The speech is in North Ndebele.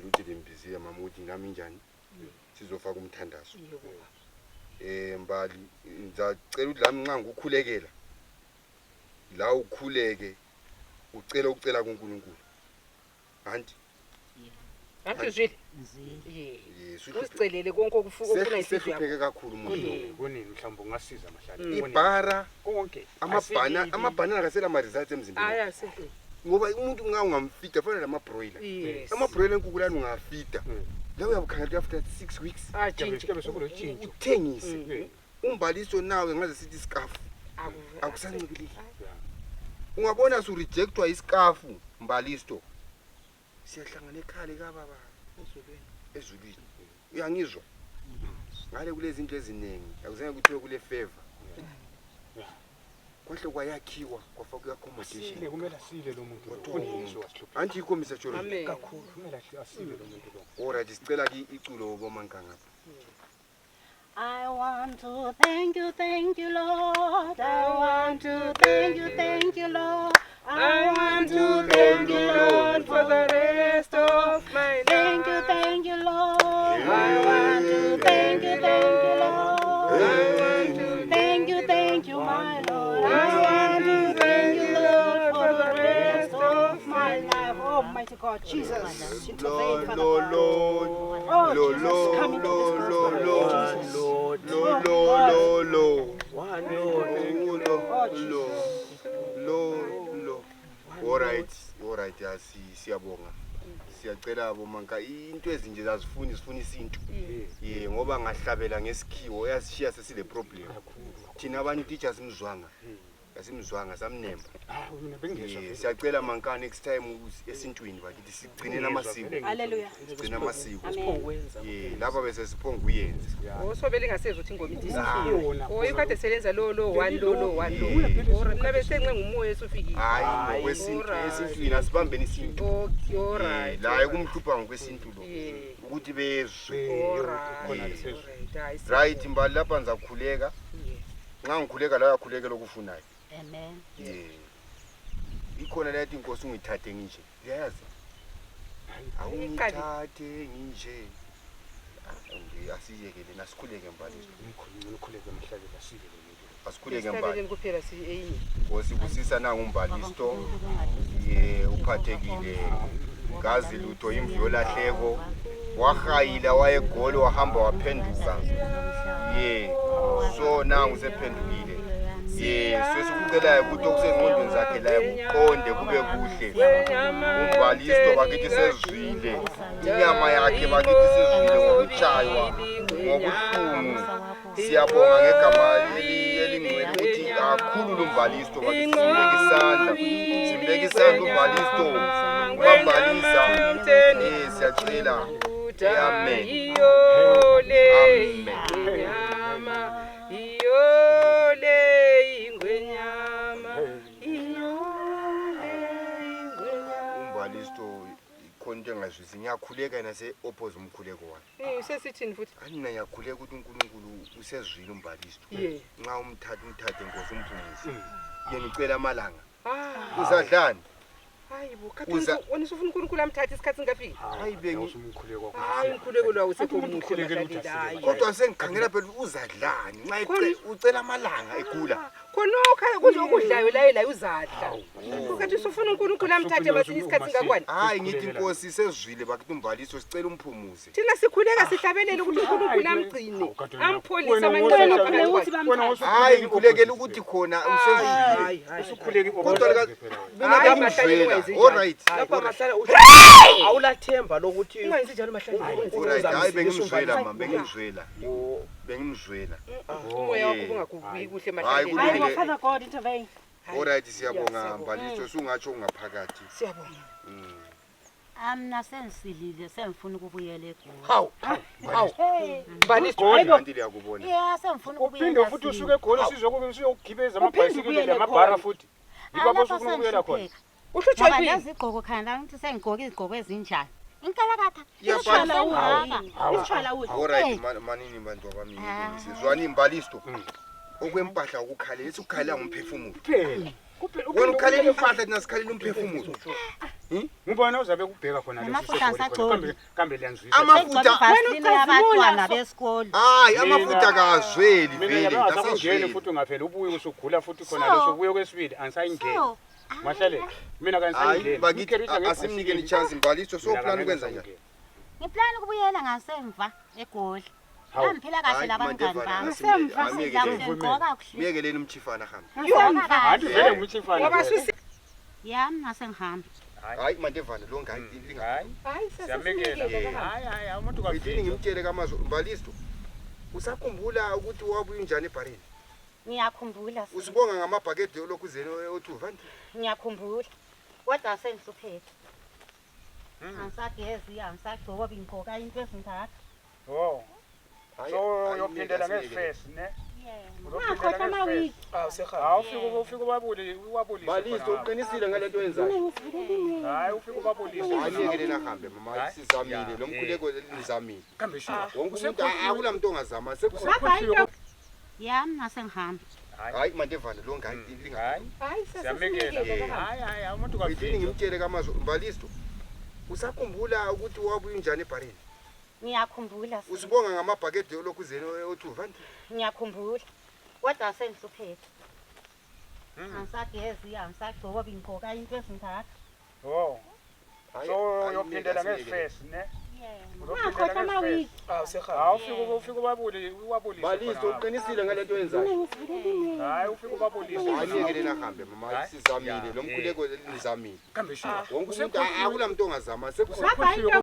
ngizwile ukuthi lembizile mama ukuthi ngami njani sizofaka umthandazo mbali ngizacela ukuthi lami nxa ngokukhulekela la ukhuleke ucela kuNkulunkulu anti zwile usicelele konke okufuna isizwe yakho kakhulu umuntu kunini mhlawumbe ungasiza mahlala ibhara konke amabhanana kasela ama results emzimbeni ngoba umuntu ungamfita fanele lamabroiler amabroiler enkukulani ungafita la uyabukhangela after 6 weeks uthengise umbaliso nawe ngaze sithi scarf akusancikile ungabona su rejectwa iscarf mbalisto siyahlangana ekhale kababa ezulwini uyangizwa ngale kulezi zinto eziningi akuzange kuthiwe kule favor kwahle kwayakhiwa kwafaka accommodation kumele asile lo muntu kunizwa sihlupha anti ikomisa jolo kakhulu kumele asile lo muntu lo alright sicela iculo bomankanga I want to thank you, Lord. I want to thank you, Lord. I want to thank you, Lord, for the rest of my life. Thank you, Lord. I want to thank you, Lord. I want to thank you, my Lord. I want to thank you, Lord, for the rest of my life. Almighty God, Jesus, intervene, Father God. Oh, Jesus, come into this house, Alright siyabonga siyacela bomanka into ezinje zazifuni sifuna isinto ngoba ngahlabela ngesikhiwo yasishiya sesile problem thina abantu teachers simzwanga samnemba siyacela manka next time esintwini bakithi sigcinela amasiko haleluya sigcina amasiko lapha bese siphonga kuyenza osobele ngasezwe ukuthi ingoma ithi ikade selenza lo 1 or nabe senxe ngumoya esufikile hayi ngokwesintu esintwini asibambeni isinto alright la kumhlupha ngokwesintu lo ukuthi bezwe right mbali lapha ngizakhuleka nxa ngikhuleka la yakhuleke lokufunayo amen ikhona lethi inkosi ungithathe nginje uyayazi awungithathe nginje asiyekele nasikhuleke mbali umkhuleke mahlale basile lo muntu asikhuleke mbali kuphela si eyini nkosi kusisa nanga umbalisto uphathekile ngazi lutho imvyo lahleko wahayila wayegolo wahamba waphenduka so nangu sephendukile sesikucelayo ukuthi okusengqondweni zakhe la uqonde kube kuhle umbalisto bakithi sezwile inyama yakhe bakithi sezwile ngokutshaywa ngobuhlungu siyabonga ngegama elingcwele ukuthi kakhulu lo mbalisto bakithi simbeka isandla umbalisto ubambalisa siyacela amen umbalisto ikhonto engazwisi ngiyakhuleka yena se-oppose umkhuleko wakhe sesithini futhi anina ngiyakhuleka ukuthi uNkulunkulu usezwile umbalisto nxa umthathe nkosi umphumuze yena ucela amalanga uzadlani hayibo kathini ufuna uNkulunkulu amthathe isikhathi singafiki hayi bengi umkhuleko umkhuleko lo usekho umuhle hayi kodwa sengikhangela phela uzadlani nxa ucela amalanga egula khonokho kuzokudlayo la uzadla ukathi ufuna uNkulunkulu amthathe basi isikhathi singakwani hayi ngithi inkosi sezwile bakithi umbaliso sicela umphumuze thina sikhuleka sihlabelele ukuthi uNkulunkulu amgcine ampholisa amangcwele ukuthi bamthathe hayi ngikhulekela ukuthi khona usezwile usukhuleki kodwa bena alright lapha mahlala awulathemba lokuthi ungenzi njalo mahlala alright hayi bengimzwela mama bengimzwela umoya wakho ungakubi kuhle mahlala hayi Father God intervene alright siyabonga mbaliso sungatsho ungaphakathi siyabonga amna sengisilile sengifuna ukubuyela eGoli hawu mbaliso kanti liyakubona sengifuna ukubuyela uphinde futhi usuke eGoli sizokugibeza amabhayisikili namabhara futhi ibapho sokufuna ukuyela khona uhlutshwa yini yazigqoko khanda ngithi sengigqoka izigqoko ezinjani inkalakatha ishala alright manini bantu abami sizwani imbalisto okwempahla ukukhalela ukukhalela ngomphefumulo kuphela wena ukhalela impahla thina sikhalela umphefumulo ngibona uzabe kubheka khona Amafutha asagcoli. kambe liyanzwisa Amafutha Vaseline yabantwana besikole. hayi amafutha akazweli mina vele ngasakungena kasazweli futhi ungavela ubuye usugula futhi khona leso ubuye kwesibili angisayingeni So, mahlale mina hayi kanisayingeni bakithi asimnikeni ichance Mbaliso so plan ukwenza njani ngiplana ukubuyela ngasemva eGoli. Hawu. Ngiphila kahle labangani bami. Ngasemva Ngigqoka kuhle. miyekeleni umchifana hamba hayi vele ngumchifana ngoba susi Yami ngasengihamba. hayi mandevane lo ngayi hayi hayi siyamekela hayi umuntu yini kafiki ngimtshele kamazwi Mbaliso usakhumbula ukuthi wabuye njani ebhareni Ngiyakhumbula. usibonga ngamabhakede olokuzeni o2 Ngiyakhumbula. Kodwa sengihlupheke. Angisagezi, angisagcoba ngigqoka into ezintathu. oh so uyophindela ngesifesi ne Ngakhohlwa amawiki. ufike ubabulise Mbaliso uqinisile ngalento yenzayo hayi ufike ubabulise ayiyekeleni ahambe mama sizamile lo mkhuleko nizamile kambe shuwa wonke umuntu akula muntu ongazama sekukhona Baba into yami ngasengihamba. hayi mandevane lo ngayi hayi siyamekela hayi umuntu yini kafiki ngimtshele kamazwi Mbaliso usakhumbula ukuthi wabuye njani ebhareni Ngiyakhumbula. usibonga ngamabhakede olokuzeni o2 Ngiyakhumbula. Kodwa sengihlupheke. Angisagezi, angisagcoba ngigqoka into ezintathu. oh so uyophindela ngesifesi ne Ngakhohlwa amawiki. ufike ubabulise Mbaliso uqinisile ngalento yenzayo hayi ufike ubabulise ayiyekeleni ahambe mama sizamile lo mkhuleko nizamile kambe shuwa wonke umuntu akula muntu ongazama sekukhona Baba into